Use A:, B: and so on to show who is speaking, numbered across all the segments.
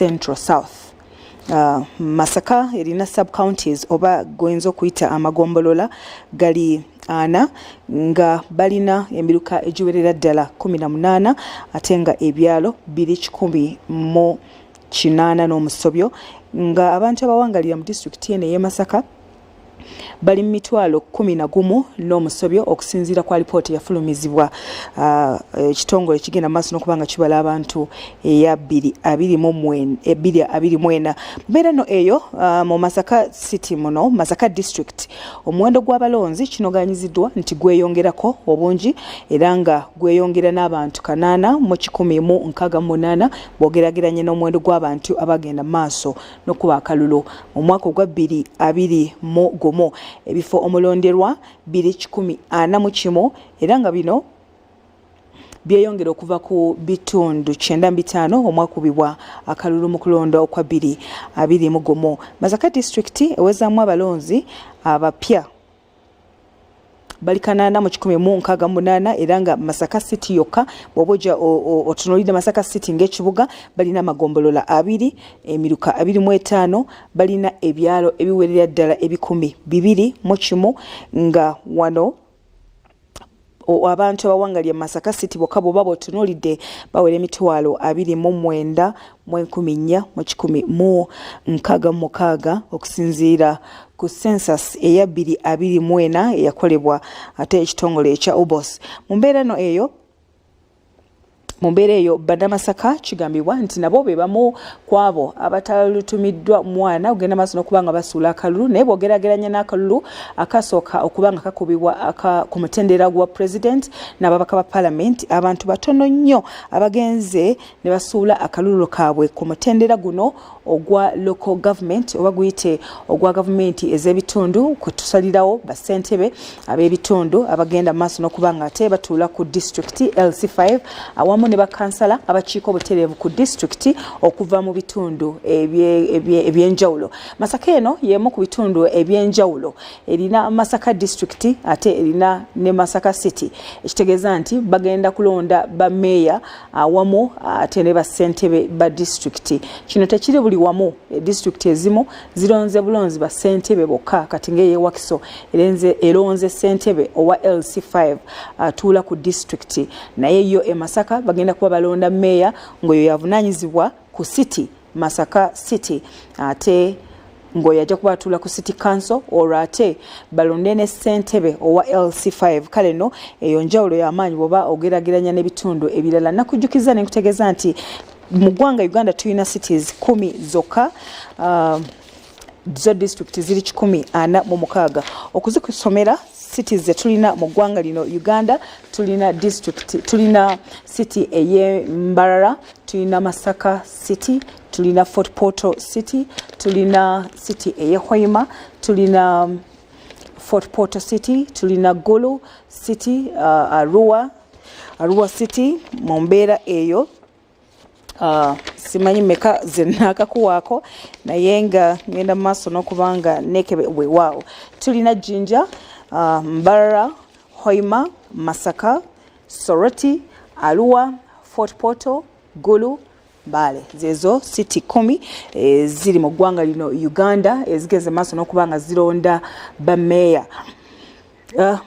A: Central South. Masaka erina sub counties oba goyinza okuyita amagombolola gali ana, nga balina emiruka egiwerera ddala 18, ate nga ebyalo biri 180 n'omusobyo, nga abantu abawangalira mu disitulikiti eno ey'e Masaka bali mu 110,000 n'omusobyo, okusinziira ku alipoota eyafulumizibwa ekitongole ekigenda mu maaso n'okuba nga kibala abantu eya 2024. Mbeera no eyo mu Masaka City, muno Masaka District, omuwendo gw'abalonzi kinoganyiziddwa nti gweyongerako obungi, era nga gweyongera n'abantu 80168 bw'ogerageranye n'omuwendo gw'abantu abagenda mu maaso n'okuba akalulu mu mwaka ogwa 2021. Ebifo omulonderwa biri 141, era nga bino byeyongera okuva ku bitundu 95 omwakubibwa akalulu mu kulonda okwa 2021. Masaka District ewezaamu abalonzi abapya bali 80168, era nga Masaka City yokka, bw'oba ojja otunuulidde Masaka City ng'ekibuga, balina amagombolola abiri, emiruka 25, balina ebyalo ebiwerera ddala 201, nga wano abantu abawangalya Masaka City bokka, bwoba bwotunuulidde, bawera 29,166, okusinziira ku census eya 2024 eyakolebwa ate ekitongole ekya UBOS. Mu mbeera no eyo, mu mbeera eyo, Bannamasaka kigambibwa nti nabo be bamu ku abo abatalutumiddwa mwana ogenda maaso n'okuba nga basuula akalulu. Naye bw'ogeraageranya n'akalulu akasooka okuba nga kakubibwa ku mutendera gwa president n'ababaka ba parliament, abantu batono nnyo abagenze ne basuula akalulu kaabwe ku mutendera guno ogwa local government, oba guyite ogwa gavumenti ez'ebitundu, kwe tusalirawo bassentebe ab'ebitundu abagenda maaso n'okuba nga ate batuula ku district LC5, awamu ne bakansala abakiika obutereevu ku disitulikiti okuva mu bitundu ebyenjawulo. Masaka eno y'emu ku bitundu ebyenjawulo. Erina Masaka District, ate erina ne Masaka City, ekitegeeza nti bagenda kulonda bameeya awamu ate ne bassentebe ba disitulikiti. Kino tekiri buli wamu. Disitulikiti ezimu zironze bulonzi bassentebe bokka. Kati ng'eyewakiso eronze ssentebe owa LC5 atuula ku disitulikiti, naye yo e Masaka bagenda kuba balonda meeya, ng'oyo yavunaanyizibwa ku city, Masaka City, ate ng'oyo ajja kuba atuula ku city council, olwo ate balonde ne ssentebe owa LC5. Kale no eyo njawulo y'amaanyi bw'oba ogerageranya n'ebitundu ebirala. Nakujjukiza ne nkutegeeza nti mu ggwanga Uganda tulina cities 10 zokka, zo district ziri 146. Okuzikusomera cities zetulina mu ggwanga lino Uganda, tulina district, tulina city ey'e Mbarara, tulina Masaka City, tulina Fort Portal City, tulina city ey'e Hoima, tulina Fort Portal City, tulina Gulu City, Arua City. Mu mbeera eyo, simanyi meka zenaakakuwaako, naye nga ngenda mu maaso n'okuba nga nekebe. Weewaawo tulina Jinja, Mbarara, Hoima, Masaka, Soroti, Arua, Fort Portal, Gulu, Mbale. Zezo city 10 ziri mu ggwanga lino Uganda ezigeze maaso n'okuba nga zironda bameeya.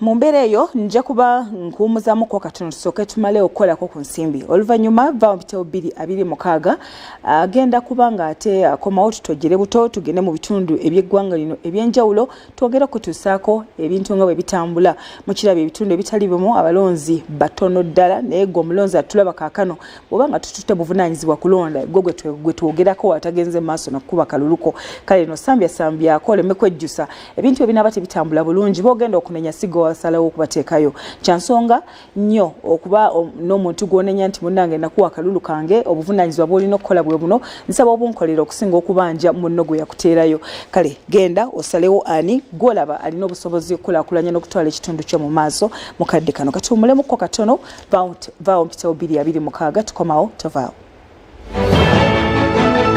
A: Mu mbeera eyo nja kuba nkuwumuzaamuko katono, tusooke tumale okukolako ku nsimbi. Oluvannyuma va mpitewo 2026, agenda kuba nga ate akomawo, tutojjere buto, tugende mu bitundu eby'eggwanga lino ebyenjawulo, twongere okutuusaako ebintu nga bwe bitambula. Mukiraba ebitundu ebitali bimu abalonzi batono ddala, naye gwe omulonzi atulaba kaakano, bw'oba nga tututte buvunaanyizibwa kulonda, gwe gwe twogerako atagenze mu maaso nakukuba kaluluko, kale no sambyasambyako oleme kwejjusa ebintu ebinaaba tebitambula bulungi. Bogenda okunenya siga wasalawo okubateekayo. Kyansonga nnyo okuba n'omuntu gw'onenya nti, "Munnange, nakuwa akalulu kange, obuvunaanyizibwa bw'olina okukola bwe buno, nsaba obunkolera," okusinga okubanja munno gwe yakuteerayo. Kale genda osalewo ani gw'olaba alina obusobozi okukulaakulanya n'okutwala ekitundu kyo mu maaso. Mu kadde kano katuwumulemuko katono. Vaawo mpitewo 2026, tukomawo, tovaawo.